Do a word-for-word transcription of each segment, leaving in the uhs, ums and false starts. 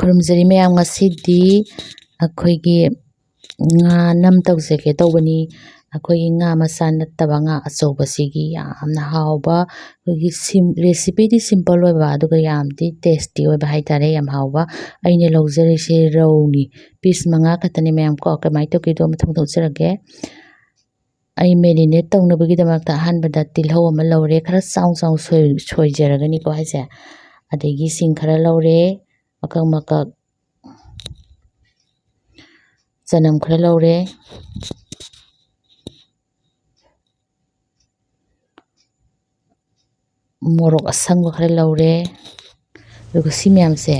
ꯈꯨꯔꯨꯝꯖꯔꯤ ꯃꯌꯥꯝ, ꯉꯁꯤꯗꯤ ꯑꯩꯈꯣꯏꯒꯤ ꯉꯥ ꯅꯝ ꯇꯧꯖꯒꯦ ꯇꯧꯕꯅꯤ꯫ ꯑꯩꯈꯣꯏꯒꯤ ꯉꯥ ꯃꯆꯥ ꯅꯠꯇꯕ, ꯉꯥ ꯑꯆꯧꯕꯁꯤꯒꯤ ꯌꯥꯝꯅ ꯍꯥꯎꯕ, ꯑꯩꯈꯣꯏꯒꯤ ꯁꯤꯝ-, recipeꯗꯤ simple ꯑꯣꯏꯕ, ꯑꯗꯨꯒ ꯌꯥꯝꯗꯤ tasty ꯑꯣꯏꯕ ꯍꯥꯏꯇꯥꯔꯦ, ꯌꯥꯝ ꯍꯥꯎꯕ꯫ ꯑꯩꯅ ꯂꯧꯖꯔꯤꯁꯦ ꯔꯧꯅꯤ, piece ꯃꯉꯥ ꯈꯛꯇꯅꯤ ꯃꯌꯥꯝ ꯀꯣ꯫ ꯀꯃꯥꯏꯅ ꯇꯧꯒꯦꯗꯣ ꯃꯊꯪꯗ ꯎꯠꯆꯔꯛꯀꯦ꯫ ꯑꯩ marinate ꯇꯧꯅꯕꯒꯤꯗꯃꯛꯇ ꯑꯍꯥꯟꯕꯗ ꯇꯤꯜꯍꯧ ꯑꯃ ꯂꯧꯔꯦ, ꯈꯔ ꯆꯥꯎ ꯆꯥꯎ ꯁꯣꯏ-, ꯁꯣꯏꯖꯔꯒꯅꯤꯀꯣ ꯍꯥꯏꯁꯦ꯫ ꯑꯗꯒꯤ ꯁꯤꯡ ꯈꯔ ꯂꯧꯔꯦ, ꯃꯀꯛ ꯃꯀꯛ꯫ ꯆꯅꯝ ꯈꯔ ꯂꯧꯔꯦ, ꯃꯣꯔꯣꯛ ꯑꯁꯪꯕ ꯈꯔ ꯂꯧꯔꯦ, ꯑꯗꯨꯒ ꯁꯤ ꯃꯌꯥꯝꯁꯦ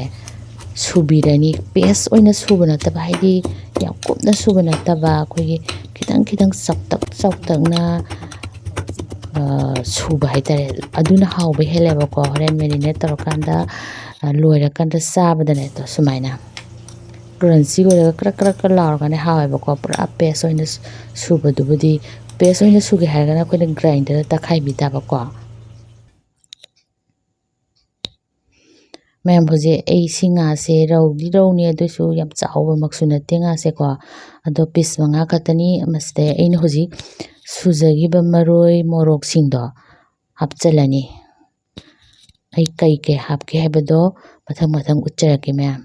ꯁꯨꯕꯤꯔꯅꯤ꯫ Paste ꯑꯣꯏꯅ ꯁꯨꯕ ꯅꯠꯇꯕ, ꯍꯥꯏꯗꯤ ꯌꯥꯝ ꯀꯨꯞꯅ ꯁꯨꯕ ꯅꯠꯇꯕ, ꯑꯩꯈꯣꯏꯒꯤ ꯈꯤꯇꯪ ꯈꯤꯇꯪ ꯆꯥꯎꯇꯛ ꯆꯥꯎꯇꯛꯅ, ꯑ, ꯁꯨꯕ ꯍꯥꯏꯇꯥꯔꯦ꯫ ꯑꯗꯨꯅ ꯍꯥꯎꯕ ꯍꯦꯜꯂꯦꯕꯀꯣ꯫ ꯍꯣꯔꯦꯟ marinate ꯇꯧꯔꯀꯥꯟꯗ, ꯑ, ꯂꯣꯏꯔꯀꯥꯟꯗ ꯆꯥꯕꯗꯅꯦ, ꯑꯗꯣ ꯁꯨꯃꯥꯏꯅ crunchy ꯑꯣꯏꯔꯒ ꯀ꯭ꯔꯛ ꯀ꯭ꯔꯛ ꯀ꯭ꯔꯛ ꯂꯥꯎꯔꯒꯅꯦ ꯍꯥꯎꯋꯦꯕꯀꯣ꯫ ꯄꯨꯔꯥ paste ꯑꯣꯏꯅ ꯁꯨꯕꯗꯨꯕꯨꯗꯤ, paste ꯑꯣꯏꯅ ꯁꯨꯒꯦ ꯍꯥꯏꯔꯒꯅ ꯑꯩꯈꯣꯏꯅ grinderꯗ ꯇꯛꯈꯥꯏꯕꯤ ꯇꯥꯕꯀꯣ꯫ ꯃꯌꯥꯝ, ꯍꯧꯖꯤꯛ ꯑꯩ ꯁꯤ ꯉꯥꯁꯦ, ꯔꯧꯗꯤ ꯔꯧꯅꯤ, ꯑꯗꯨꯁꯨ ꯌꯥꯝ ꯆꯥꯎꯕꯃꯛꯁꯨ ꯅꯠꯇꯦ ꯉꯥꯁꯦꯀꯣ꯫ ꯑꯗꯣ piece ꯃꯉꯥ ꯈꯛꯇꯅꯤ꯫ ꯃꯁꯤꯗ ꯑꯩꯅ ꯍꯧꯖꯤꯛ ꯁꯨꯖꯈꯤꯕ ꯃꯔꯣꯏ ꯃꯣꯔꯣꯛꯁꯤꯡꯗꯣ ꯍꯥꯞꯆꯤꯜꯂꯅꯤ꯫ ꯑꯩ ꯀꯩ ꯀꯩ ꯍꯥꯞꯀꯦ ꯍꯥꯏꯕꯗꯣ ꯃꯊꯪ ꯃꯊꯪ ꯎꯠꯆꯔꯛꯀꯦ ꯃꯌꯥꯝ꯫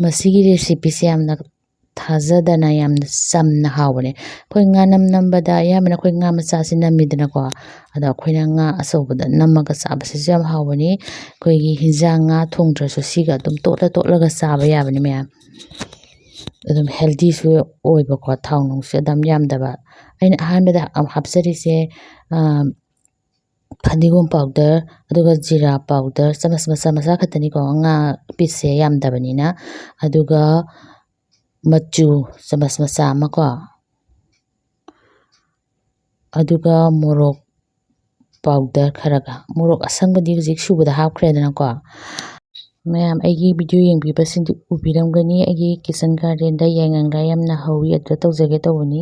ꯃꯁꯤꯒꯤ recipeꯁꯦ ꯌꯥꯝꯅ ꯊꯥꯖꯗꯅ ꯌꯥꯝꯅ ꯆꯝꯅ ꯍꯥꯎꯕꯅꯦ꯫ ꯑꯩꯈꯣꯏ ꯉꯥ ꯅꯝ ꯅꯝꯕꯗ ꯑꯌꯥꯝꯕꯅ ꯑꯩꯈꯣꯏ ꯉꯥ ꯃꯆꯥꯁꯤ ꯅꯝꯃꯤꯗꯅꯀꯣ꯫ ꯑꯗꯣ ꯑꯩꯈꯣꯏꯅ ꯉꯥ ꯑꯆꯧꯕꯗ ꯅꯝꯃꯒ ꯆꯥꯕꯁꯤꯁꯨ ꯌꯥꯝ ꯍꯥꯎꯕꯅꯤ꯫ ꯑꯩꯈꯣꯏꯒꯤ ꯍꯤꯟꯖꯥꯡ ꯉꯥ ꯊꯣꯡꯗ꯭ꯔꯁꯨ ꯁꯤꯒ ꯑꯗꯨꯝ ꯇꯣꯠꯂ ꯇꯣꯠꯂꯒ ꯆꯥꯕ ꯌꯥꯕꯅꯤ ꯃꯌꯥꯝ꯫ ꯑꯗꯨꯝ healthyꯁꯨ ꯑꯣꯏꯕꯀꯣ, ꯊꯥꯎ ꯅꯨꯡꯁꯨ ꯑꯗꯨꯝ ꯌꯥꯝꯗꯕ꯫ ꯑꯩꯅ ꯑꯍꯥꯟꯕꯗ ꯍꯥꯞꯆꯔꯤꯁꯦ, ꯑ, ꯐꯗꯤꯒꯣꯝ powder, ꯑꯗꯨꯒ ꯖꯤꯔꯥ powder ꯆꯥꯃꯁ ꯃꯆꯥ ꯃꯆꯥ ꯈꯛꯇꯅꯤꯀꯣ, ꯉꯥ pieceꯁꯦ ꯌꯥꯝꯗꯕꯅꯤꯅ꯫ ꯑꯗꯨꯒ ꯃꯆꯨ ꯆꯥꯃꯁ ꯃꯆꯥ ꯑꯃꯀꯣ, ꯑꯗꯨꯒ ꯃꯣꯔꯣꯛ powder ꯈꯔꯒ, ꯃꯣꯔꯣꯛ ꯑꯁꯪꯕꯗꯤ ꯍꯧꯖꯤꯛ ꯁꯨꯕꯗ ꯍꯥꯞꯈ꯭ꯔꯦꯗꯅꯀꯣ꯫ ꯃꯌꯥꯝ, ꯑꯩꯒꯤ video ꯌꯦꯡꯕꯤꯕꯁꯤꯡꯗꯤ ꯎꯕꯤꯔꯝꯒꯅꯤ, ꯑꯩꯒꯤ kitchen gardenꯗ ꯌꯥꯏꯉꯪ ꯂꯥ ꯌꯥꯝꯅ ꯍꯧꯋꯤ, ꯑꯗꯨꯗ ꯇꯧꯖꯒꯦ ꯇꯧꯕꯅꯤ꯫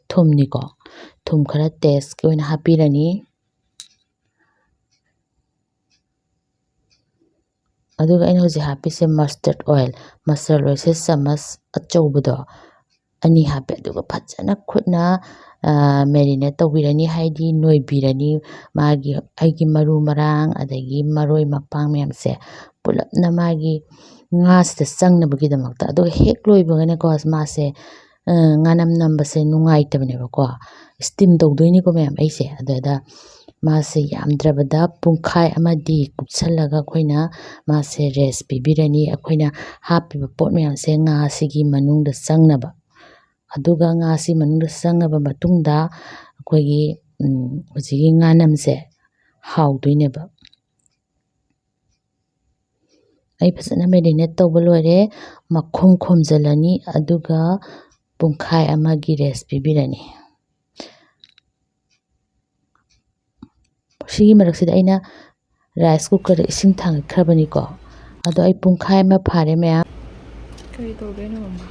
ꯊꯨꯝꯅꯤꯀꯣ, ꯊꯨꯝ ꯈꯔ tasteꯀꯤ ꯑꯣꯏꯅ ꯍꯥꯞꯄꯤꯔꯅꯤ꯫ ꯑꯗꯨꯒ ꯑꯩꯅ ꯍꯧꯖꯤꯛ ꯍꯥꯞꯄꯤꯁꯦ mustard oil꯫ Mustard oilꯁꯦ ꯆꯥꯃꯁ ꯑꯆꯧꯕꯗꯣ ꯑꯅꯤ ꯍꯥꯞꯄꯦ꯫ ꯑꯗꯨꯒ ꯐꯖꯅ ꯈꯨꯠꯅ marinate ꯇꯧꯕꯤꯔꯅꯤ, ꯍꯥꯏꯗꯤ ꯅꯣꯏꯕꯤꯔꯅꯤ꯫ ꯃꯥꯒꯤ, ꯑꯩꯒꯤ ꯃꯔꯨ ꯃꯔꯥꯡ, ꯑꯗꯒꯤ ꯃꯔꯣꯏ ꯃꯄꯥꯡ ꯃꯌꯥꯝꯁꯦ ꯄꯨꯂꯞꯅ ꯃꯥꯒꯤ ꯉꯥꯁꯤꯗ ꯆꯪꯅꯕꯒꯤꯗꯃꯛꯇ꯫ ꯑꯗꯨꯒ ꯍꯦꯛ ꯂꯣꯏꯕꯒꯅꯦꯀꯣ, ꯃꯥꯁꯦ, ꯑ, ꯉꯥꯅꯝ ꯅꯝꯕꯁꯦ ꯅꯨꯡꯉꯥꯏꯇꯕꯅꯦꯕꯀꯣ꯫ Steam ꯇꯧꯗꯣꯏꯅꯤꯀꯣ ꯃꯌꯥꯝ ꯑꯩꯁꯦ꯫ ꯑꯗꯨꯗ ꯃꯥꯁꯦ ꯌꯥꯝꯗ꯭ꯔꯕꯗ ꯄꯨꯡꯈꯥꯏ ꯑꯃꯗꯤ ꯀꯨꯞꯁꯜꯂꯒ ꯑꯩꯈꯣꯏꯅ ꯃꯥꯁꯦ rest ꯄꯤꯕꯤꯔꯅꯤ꯫ ꯑꯩꯈꯣꯏꯅ ꯍꯥꯞꯄꯤꯕ ꯄꯣꯠ ꯃꯌꯥꯝꯁꯦ ꯉꯥꯁꯤꯒꯤ ꯃꯅꯨꯡꯗ ꯆꯪꯅꯕ꯫ ꯑꯗꯨꯒ ꯉꯥꯁꯤ ꯃꯅꯨꯡꯗ ꯆꯪꯉꯕ ꯃꯇꯨꯡꯗ ꯑꯩꯈꯣꯏꯒꯤ, ꯎꯝ, ꯍꯧꯖꯤꯛꯀꯤ ꯉꯥꯅꯝꯁꯦ ꯍꯥꯎꯗꯣꯏꯅꯦꯕ꯫ ꯑꯩ ꯐꯖꯅ marinate ꯇꯧꯕ ꯂꯣꯏꯔꯦ꯫ ꯃꯈꯨꯝ ꯈꯨꯝꯖꯤꯜꯂꯅꯤ, ꯑꯗꯨꯒ ꯄꯨꯡꯈꯥꯏ ꯑꯃꯒꯤ rest ꯄꯤꯕꯤꯔꯅꯤ꯫ ꯁꯤꯒꯤ ꯃꯔꯛꯁꯤꯗ ꯑꯩꯅ rice cookerꯗ ꯏꯁꯤꯡ ꯊꯥꯡꯒꯠꯈ꯭ꯔꯕꯅꯤꯀꯣ꯫ ꯑꯗꯣ ꯑꯩ ꯄꯨꯡꯈꯥꯏ ꯑꯃ ꯐꯥꯔꯦ ꯃꯌꯥꯝ꯫ ꯀꯔꯤ ꯇꯧꯗꯣꯏꯅꯣ, ꯃꯃꯥ?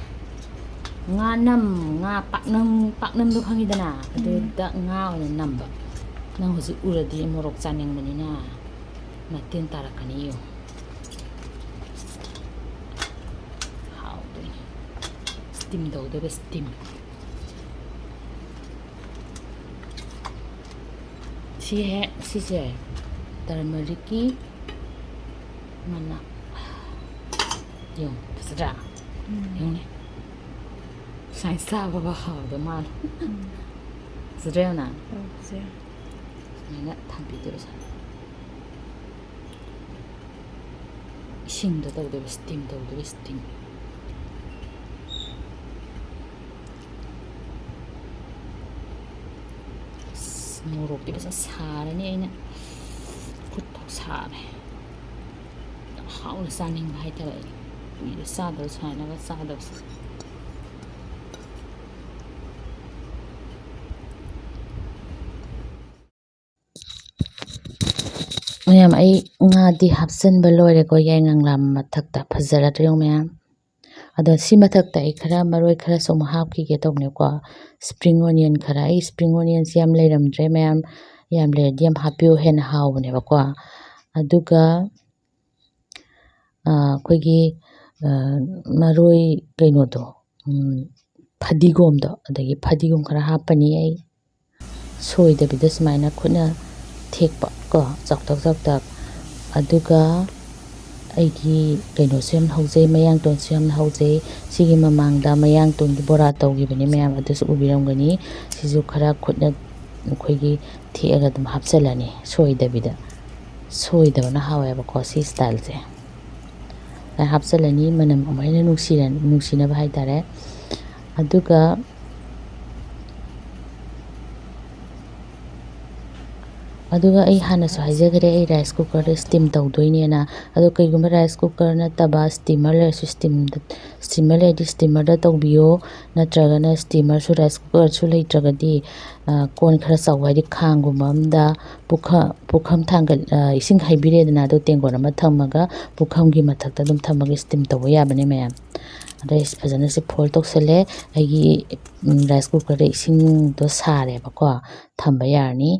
ꯉꯥ ꯅꯝ, ꯉꯥ ꯄꯥꯛꯅꯝ, ꯄꯥꯛꯅꯝꯗꯣ ꯈꯪꯉꯤꯗꯅ? ꯎꯝ꯫ ꯑꯗꯨꯗ ꯉꯥ ꯑꯣꯏꯅ ꯅꯝꯕ꯫ ꯅꯪ ꯍꯧꯖꯤꯛ ꯎꯔꯗꯤ ꯃꯣꯔꯣꯛ ꯆꯥꯅꯤꯡꯕꯅꯤꯅ ꯅꯇꯤꯟ ꯇꯥꯔꯛꯀꯅꯤ ꯌꯦꯡꯉꯨ꯫ ꯍꯥꯎꯗꯣꯏꯅꯤ꯫ Steam ꯇꯧꯗꯣꯏꯕ, steam꯫ ꯁꯤ ꯍꯦꯛ, ꯁꯤꯁꯦ turmericꯀꯤ ꯃꯅꯥ꯫ ꯌꯦꯡꯉꯨ, ꯐꯖꯗ꯭ꯔꯥ? ꯎꯝ꯫ ꯌꯦꯡꯉꯨꯅꯦ꯫ ꯁꯨꯃꯥꯏꯅ ꯆꯥꯕꯕꯨ ꯍꯥꯎꯗꯧ ꯃꯥꯜꯂꯦ꯫ ꯎꯝ꯫ ꯐꯖꯗ꯭ꯔꯥ ꯌꯦꯡꯉꯨꯅꯦ? ꯑꯧ, ꯐꯖꯩ꯫ ꯁꯨꯃꯥꯏꯅ ꯊꯝꯕꯤꯗꯣꯏꯕ ꯁꯥꯏ꯫ ꯏꯁꯤꯡꯗ ꯇꯧꯗꯣꯏꯕ, steam ꯇꯧꯗꯣꯏꯕ, steam꯫ ꯑꯁ, ꯃꯣꯔꯣꯛꯇꯤ ꯐꯖꯅ ꯁꯥꯔꯅꯤ ꯑꯩꯅ꯫ ꯈꯨꯠ ꯐꯥꯎ ꯁꯥꯔꯦ꯫ ꯌꯥꯝ ꯍꯥꯎꯅ ꯆꯥꯅꯤꯡꯕ ꯍꯥꯏꯇꯥꯔꯦ ꯑꯩ꯫ ꯀꯨꯏꯔꯦ ꯆꯥꯗꯕ ꯁꯨꯃꯥꯏꯅꯒ ꯆꯥꯗꯕꯁꯦ꯫ ꯃꯌꯥꯝ, ꯑꯩ ꯉꯥꯗꯤ ꯍꯥꯞꯆꯤꯟꯕ ꯂꯣꯏꯔꯦꯀꯣ, ꯌꯥꯏꯉꯪꯂꯥ ꯃꯊꯛꯇ꯫ ꯐꯖꯔꯗ꯭ꯔꯥ ꯌꯦꯡꯉꯨ ꯃꯌꯥꯝ꯫ ꯑꯗꯣ ꯁꯤ ꯃꯊꯛꯇ ꯑꯩ ꯈꯔ ꯃꯔꯣꯏ ꯈꯔꯁꯨ ꯑꯃꯨꯛ ꯍꯥꯞꯈꯤꯒꯦ ꯇꯧꯕꯅꯦꯀꯣ꯫ Spring onion ꯈꯔ, ꯑꯩ spring onionꯁꯦ ꯌꯥꯝ ꯂꯩꯔꯝꯗ꯭ꯔꯦ ꯃꯌꯥꯝ, ꯌꯥꯝ ꯂꯩꯔꯗꯤ ꯌꯥꯝ ꯍꯥꯞꯄꯤꯌꯨ, ꯍꯦꯟꯅ ꯍꯥꯎꯕꯅꯦꯕꯀꯣ꯫ ꯑꯗꯨꯒ ꯑꯩꯈꯣꯏꯒꯤ ꯃꯔꯣꯏ ꯀꯩꯅꯣꯗꯣ, ꯐꯗꯤꯒꯣꯝꯗꯣ, ꯑꯗꯒꯤ ꯐꯗꯤꯒꯣꯝ ꯈꯔ ꯍꯥꯞꯄꯅꯤ꯫ ꯑꯩ ꯁꯣꯏꯗꯕꯤꯗ ꯁꯨꯃꯥꯏꯅ ꯈꯨꯠꯅ ꯊꯦꯛꯄ ꯀꯣ, ꯆꯥꯎꯇꯛ ꯆꯥꯎꯇꯛ꯫ ꯑꯗꯨꯒ ꯑꯩꯒꯤ ꯀꯩꯅꯣꯁꯨ ꯌꯥꯝ ꯍꯧꯖꯩ, ꯃꯌꯥꯡꯇꯣꯟꯁꯨ ꯌꯥꯝꯅ ꯍꯧꯖꯩ꯫ ꯁꯤꯒꯤ ꯃꯃꯥꯡꯗ ꯃꯌꯥꯡꯇꯣꯟꯒꯤ ꯕꯣꯔꯥ ꯇꯧꯈꯤꯕꯅꯤ ꯃꯌꯥꯝ, ꯑꯗꯨꯁꯨ ꯎꯕꯤꯔꯝꯒꯅꯤ꯫ ꯁꯤꯁꯨ ꯈꯔ ꯈꯨꯠꯅ ꯑꯩꯈꯣꯏꯒꯤ ꯊꯦꯛꯑꯒ ꯑꯗꯨꯝ ꯍꯥꯞꯆꯤꯜꯂꯅꯤ ꯁꯣꯏꯗꯕꯤꯗ꯫ ꯁꯣꯏꯗꯕꯅ ꯍꯥꯎꯋꯦꯕꯀꯣ ꯁꯤ ꯁ꯭ꯇꯥꯏꯜꯁꯦ꯫ ꯍꯥꯞꯆꯤꯜꯂꯅꯤ, ꯃꯅꯝ ꯑꯃꯨꯛ ꯍꯦꯟꯅ ꯅꯨꯡꯁꯤꯔ-, ꯅꯨꯡꯁꯤꯅꯕ ꯍꯥꯏꯇꯥꯔꯦ꯫ ꯑꯗꯨꯒ ꯑꯗꯨꯒ ꯑꯩ ꯍꯥꯟꯅꯁꯨ ꯍꯥꯏꯖꯈ꯭ꯔꯦ, ꯑꯩ ꯔꯥꯏꯁ ꯀꯨꯀꯔꯗ ꯁ꯭ꯇꯤꯝ ꯇꯧꯗꯣꯏꯅꯦꯅ꯫ ꯑꯗꯣ ꯀꯩꯒꯨꯝꯕ ꯔꯥꯏꯁ ꯀꯨꯀꯔ ꯅꯠꯇꯕ ꯁ꯭ꯇꯤꯃꯔ ꯂꯩꯔꯁꯨ ꯁ꯭ꯇꯤꯝꯗ, ꯁ꯭ꯇꯤꯃꯔ ꯂꯩꯔꯗꯤ ꯁ꯭ꯇꯤꯃꯔꯗ ꯇꯧꯕꯤꯌꯣ, ꯅꯠꯇ꯭ꯔꯒꯅ ꯁ꯭ꯇꯤꯃꯔꯁꯨ ꯔꯥꯏꯁ ꯀꯨꯀꯔꯁꯨ ꯂꯩꯇ꯭ꯔꯒꯗꯤ, ꯀꯣꯟ ꯈꯔ ꯆꯥꯎꯕ, ꯍꯥꯏꯗꯤ ꯈꯥꯡꯒꯨꯝꯕ ꯑꯃꯗ ꯄꯨꯈ-, ꯄꯨꯈꯝ ꯊꯥꯡꯒꯠ-, ꯏꯁꯤꯡ ꯍꯩꯕꯤꯔꯦꯗꯅ, ꯑꯗꯣ ꯇꯦꯡꯀꯣꯠ ꯑꯃ ꯊꯝꯃꯒ ꯄꯨꯈꯝꯒꯤ ꯃꯊꯛꯇ ꯑꯗꯨꯝ ꯊꯝꯃꯒ ꯁ꯭ꯇꯤꯝ ꯇꯧꯕ ꯌꯥꯕꯅꯦ ꯃꯌꯥꯝ꯫ ꯑꯗꯩ ꯐꯖꯅ ꯁꯤ ꯐꯣꯜ ꯇꯧꯁꯜꯂꯦ꯫ ꯑꯩꯒꯤ ꯔꯥꯏꯁ ꯀꯨꯀꯔꯗ ꯏꯁꯤꯡꯗꯣ ꯁꯥꯔꯦꯕꯀꯣ, ꯊꯝꯕ ꯌꯥꯔꯅꯤ꯫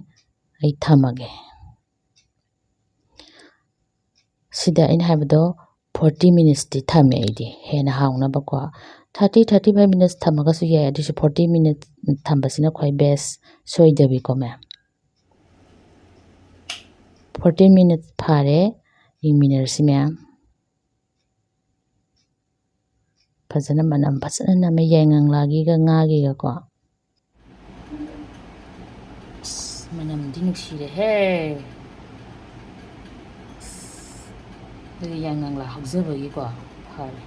ꯑꯩ ꯊꯝꯃꯒꯦ꯫ ꯁꯤꯗ ꯑꯩꯅ ꯍꯥꯏꯕꯗꯣ ꯐꯣꯔꯇꯤ ꯃꯤꯅꯤꯠꯁꯇꯤ ꯊꯝꯃꯦ ꯑꯩꯗꯤ, ꯍꯦꯟꯅ ꯍꯥꯎꯅꯕꯀꯣ꯫ ꯊꯥꯔꯇꯤ, ꯊꯥꯔꯇꯤ ꯐꯥꯏꯚ ꯃꯤꯅꯤꯠꯁ ꯊꯝꯃꯒꯁꯨ ꯌꯥꯏ, ꯑꯗꯨꯏꯁꯨ ꯐꯣꯔꯇꯤ ꯃꯤꯅꯤꯠ ꯊꯝꯕꯁꯤꯅ ꯈ꯭ꯋꯥꯏ ꯕꯦꯁ, ꯁꯣꯏꯗꯕꯤꯀꯣ ꯃꯌꯥꯝ꯫ ꯐꯣꯔꯇꯤꯟ ꯃꯤꯅꯤꯠ ꯐꯥꯔꯦ, ꯌꯦꯡꯃꯤꯟꯅꯔꯁꯤ ꯃꯌꯥꯝ꯫ ꯐꯖꯅ ꯃꯅꯝ ꯐꯖꯅ ꯅꯝꯃꯦ, ꯌꯥꯏꯉꯪꯂꯥꯒꯤꯒ ꯉꯥꯒꯤꯒꯀꯣ꯫ ꯑꯁ, ꯃꯅꯝꯗꯤ ꯅꯨꯡꯁꯤꯔꯦꯍꯦ꯫ ꯑꯁ, ꯑꯗꯨꯗꯤ ꯌꯥꯏꯉꯪꯂꯥ ꯍꯧꯖꯕꯒꯤꯀꯣ ꯐꯔꯦ꯫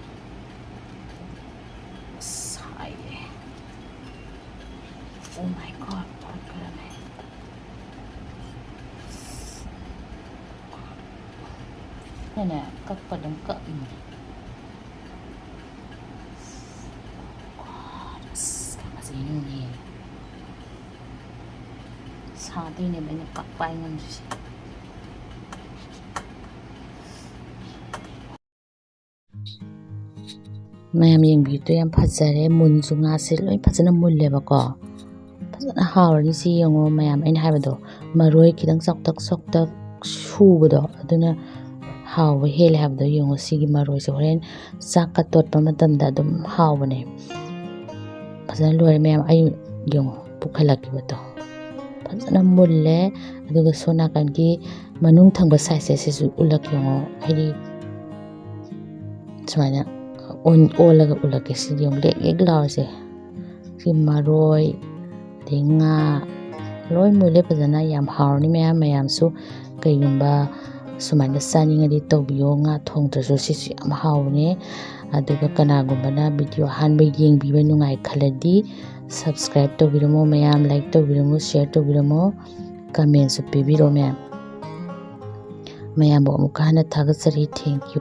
ꯑꯁ, ꯁꯥꯏꯌꯦ꯫ Oh my God, ꯐꯠꯈ꯭ꯔꯅꯦ꯫ ꯑꯩꯅꯅꯦ, ꯀꯛꯄ ꯑꯗꯨꯝ ꯀꯛꯏꯅꯦ꯫ ꯑꯁ, ꯀꯌꯥꯝ ꯐꯖꯩꯅꯣꯅꯦ꯫ ꯁꯥꯗꯣꯏꯅꯦꯕ, ꯑꯩꯅ ꯀꯛꯄ ꯍꯥꯏ ꯉꯝꯗ꯭ꯔꯤꯁꯦ꯫ ꯃꯌꯥꯝ ꯌꯦꯡꯕꯤꯕꯗꯣ ꯌꯥꯝ ꯐꯖꯔꯦ꯫ ꯃꯨꯟꯁꯨ, ꯉꯥꯁꯦ ꯂꯣꯏ ꯐꯖꯅ ꯃꯨꯜꯂꯦꯕꯀꯣ꯫ ꯐꯖꯅ ꯍꯥꯎꯔꯅꯤ ꯁꯤ ꯌꯦꯡꯉꯣ ꯃꯌꯥꯝ꯫ ꯑꯩꯅ ꯍꯥꯏꯕꯗꯣ, ꯃꯔꯣꯏ ꯈꯤꯇꯪ ꯆꯥꯎꯇꯛ ꯆꯥꯎꯇꯛ ꯁꯨꯕꯗꯣ, ꯑꯗꯨꯅ ꯍꯥꯎꯕ ꯍꯦꯜꯂꯦ ꯍꯥꯏꯕꯗꯣ ꯌꯦꯡꯉꯣ꯫ ꯁꯤꯒꯤ ꯃꯔꯣꯏꯁꯦ ꯍꯣꯔꯦꯟ ꯆꯥꯛꯀ ꯇꯣꯠꯄ ꯃꯇꯝꯗ ꯑꯗꯨꯝ ꯍꯥꯎꯕꯅꯦ꯫ ꯐꯖꯅ ꯂꯣꯏꯔꯦ ꯃꯌꯥꯝ꯫ ꯑꯩ ꯌꯦꯡꯉꯣ, ꯄꯨꯈꯠꯂꯛꯈꯤꯕꯗꯣ ꯐꯖꯅ ꯃꯨꯜꯂꯦ꯫ ꯑꯗꯨꯒ ꯁꯣꯝ ꯅꯥꯀꯟꯒꯤ ꯃꯅꯨꯡ ꯊꯪꯕ ꯁꯥꯏꯖꯁꯦ ꯁꯤꯁꯨ ꯎꯠꯂꯛꯀꯦ ꯌꯦꯡꯉꯣ꯫ ꯍꯥꯏꯗꯤ ꯁꯨꯃꯥꯏꯅ ꯑꯣꯟ-, ꯑꯣꯜꯂꯒ ꯎꯠꯂꯛꯀꯦ꯫ ꯁꯤꯗꯤ ꯌꯦꯡꯉꯣ, ꯂꯦꯛ ꯂꯦꯛ ꯂꯥꯎꯔꯤꯁꯦ꯫ ꯁꯤ ꯃꯔꯣꯏ, ꯑꯗꯩ ꯉꯥ, ꯂꯣꯏ ꯃꯨꯜꯂꯦ ꯐꯖꯅ꯫ ꯌꯥꯝ ꯍꯥꯎꯔꯅꯤ ꯃꯌꯥꯝ꯫ ꯃꯌꯥꯝꯁꯨ ꯀꯩꯒꯨꯝꯕ ꯁꯨꯃꯥꯏꯅ ꯆꯥꯅꯤꯡꯉꯗꯤ ꯇꯧꯕꯤꯌꯣ꯫ ꯉꯥ ꯊꯣꯡꯗ꯭ꯔꯁꯨ ꯁꯤꯁꯨ ꯌꯥꯝ ꯍꯥꯎꯕꯅꯦ꯫ ꯑꯗꯨꯒ ꯀꯅꯥꯒꯨꯝꯕꯅ video ꯑꯍꯥꯟꯕ ꯌꯦꯡꯕꯤꯕ ꯅꯨꯡꯉꯥꯏ ꯈꯜꯂꯗꯤ subscribe ꯇꯧꯕꯤꯔꯝꯃꯣ ꯃꯌꯥꯝ, like ꯇꯧꯕꯤꯔꯝꯃꯣ, share ꯇꯧꯕꯤꯔꯝꯃꯣ, commentꯁꯨ ꯄꯤꯕꯤꯔꯣ ꯃꯌꯥꯝ꯫ ꯃꯌꯥꯝꯕꯨ ꯑꯃꯨꯛꯀ ꯍꯟꯅ ꯊꯥꯒꯠꯆꯔꯤ꯫ Thank you꯫